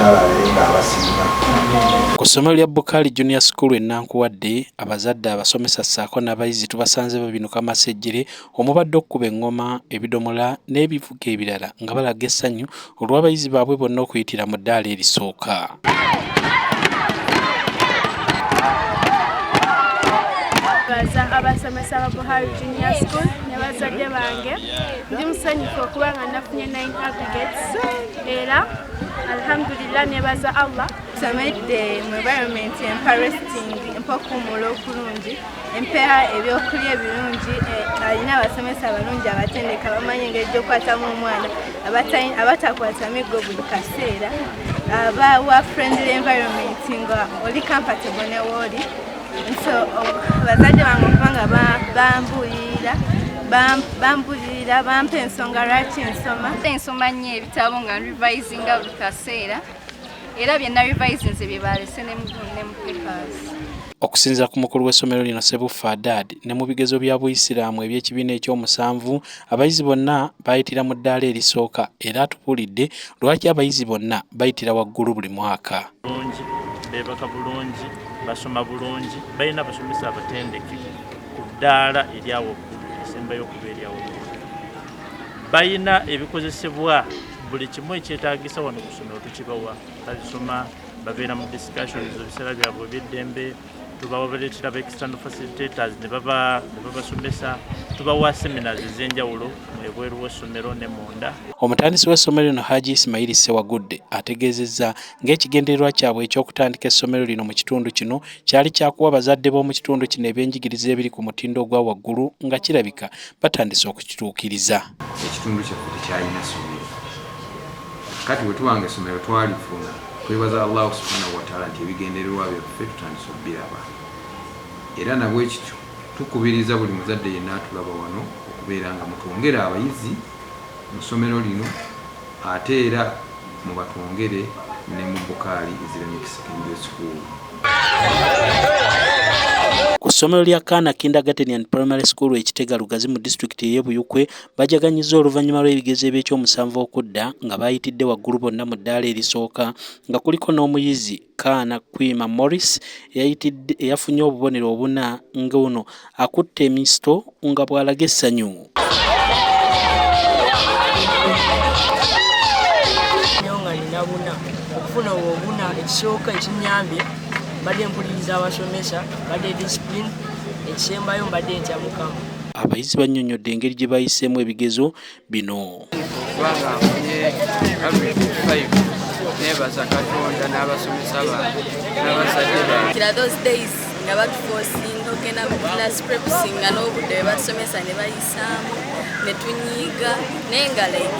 Wataala abeere nga abasiima. Ku ssomero lya Bukaali Junior School e Nankuwadde, abazadde, abasomesa ssaako n'abayizi tubasanze babinuka masejjere omubadde okukuba eŋŋoma, ebidomola n'ebivuga ebirala nga balaga essanyu olw'abayizi baabwe bonna okuyitira mu ddaala erisooka. Baza abasomesa ba Buhari Junior School ne bazadde bange. Ndi musanyufu okuba nga nafunye 9 aggregates era alhamdulillah, nebaza Allah. Nsomedde mu environment empa resting, empa okuwummula okulungi, empa ebyokulya ebirungi, alina abasomesa abalungi abatendeka, bamanyi engeri gy'okwatamu omwana, abatakwata miggo buli kaseera, abawa friendly environment nga oli comfortable ne wooli. So abazadde bange okuba nga bambuulirira, bampa ensonga lwaki nsoma. Nsoma nnyo ebitabo nga revisinga buli kaseera, era bye narevisinze bye balese ne mu papers. Okusinziira ku mukulu w'essomero lino, Sebufu Adad, ne mu bigezo bya Buyisiraamu eby'ekibiina ekyomusanvu, abayizi bonna bayitira mu ddaala erisooka, era atubuulidde lwaki abayizi bonna bayitira waggulu buli mwaka. Bulungi, beebaka bulungi, basoma bulungi, balina abasomesa abatendeke ku ddaala eryawaggulu esembayo okuba eryawaggulu, balina ebikozesebwa, buli kimu ekyetaagisa wano ku ssomero tukibawa. Babisoma, babeera mu discussions ebiseera byabwe ebyeddembe, tubawa, baleetera ba external facilitators ne babasomesa, tubawa seminars ez'enjawulo ebweru w'essomero ne munda. Omutandisi w'essomero lino, Haji Isimayiri Ssewagudde, ategeezezza ng'ekigendererwa kyabwe eky'okutandika essomero lino mu kitundu kino kyali kyakuwa bazadde b'omu kitundu kino ebyenjigiriza ebiri ku mutindo ogwa waggulu, nga kirabika batandise okukituukiriza. Ekitundu kyaffe tekyalina ssomero. Kati bwe tubanga essomero twalifuna, twebaza Allahu Subhanahu Wataala nti ebigendererwa byaffe tutandise okubiraba. Era nabwe kityo tukubiriza buli muzadde yenna atulaba wano okubeera nga mutwongere abayizi mu ssomero lino, ate era mubatwongere ne mu Bukaali Islamic Secondary School. Ku ssomero lya Kaana Kindergarten and Primary School e Kitega Lugazi mu disitulikiti ey'e Buyukwe bajaganyizza oluvannyuma lw'ebigezo eby'ekyomusanvu okudda nga baayitidde waggulu bonna mu ddaala erisooka, nga kuliko n'omuyizi Kaana Kwima Morris eyayitidde, eyafunye obubonero obuna, ng'ono akutte emisito nga bw'alaga essanyu. Nyo nga nina buna okufuna obwo obuna, ekisooka ekinyambye, mbadde mpuliriza abasomesa, mbadde discipline, ekisembayo mbadde ntya Mukama. Abayizi bannyonnyodde engeri gye bayiseemu ebigezo bino. Kubanga nfunye average 5, nebaza Katonda n'abasomesa bange n'abazadde bange. Kira those days nga batuforcinga okugenda mu class preps, nga n'obudde bwe batusomesa ne bayisaamu ne tunyiiga, naye nga like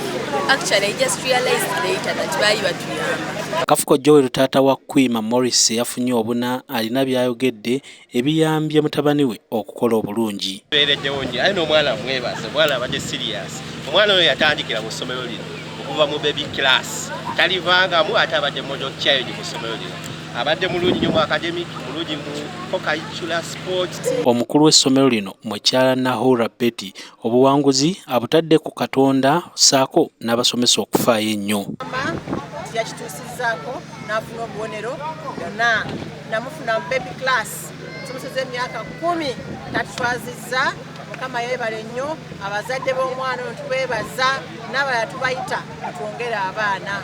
actually I just realized later that baali batuyamba. Kafuko Joel, taata wa Kwima Morris eyafunye obuna, alina by'ayogedde ebiyambye mutabani we okukola obulungi. Beereddewo nnyo, aye n'omwana mwebaza, omwana abadde serious. Omwana oyo yatandikira mu ssomero lino okuva mu baby class, talivangamu, ate abadde model child mu ssomero lino. Abadde mulungi nnyo mu academic, mulungi mu co-curricular sports. Omukulu w'essomero lino, mukyala Nahura Betty, obuwanguzi abutadde ku Katonda ssaako n'abasomesa okufaayo ennyo. Yakituusizzaako n'afuna obubonero byonna. Namufuna mu baby class, nsomeseza emyaka 10, tatutwazizza. Mukama yeebale nnyo. Abazadde b'omwana ono tubeebaza, n'abalala tubayita mutwongere abaana.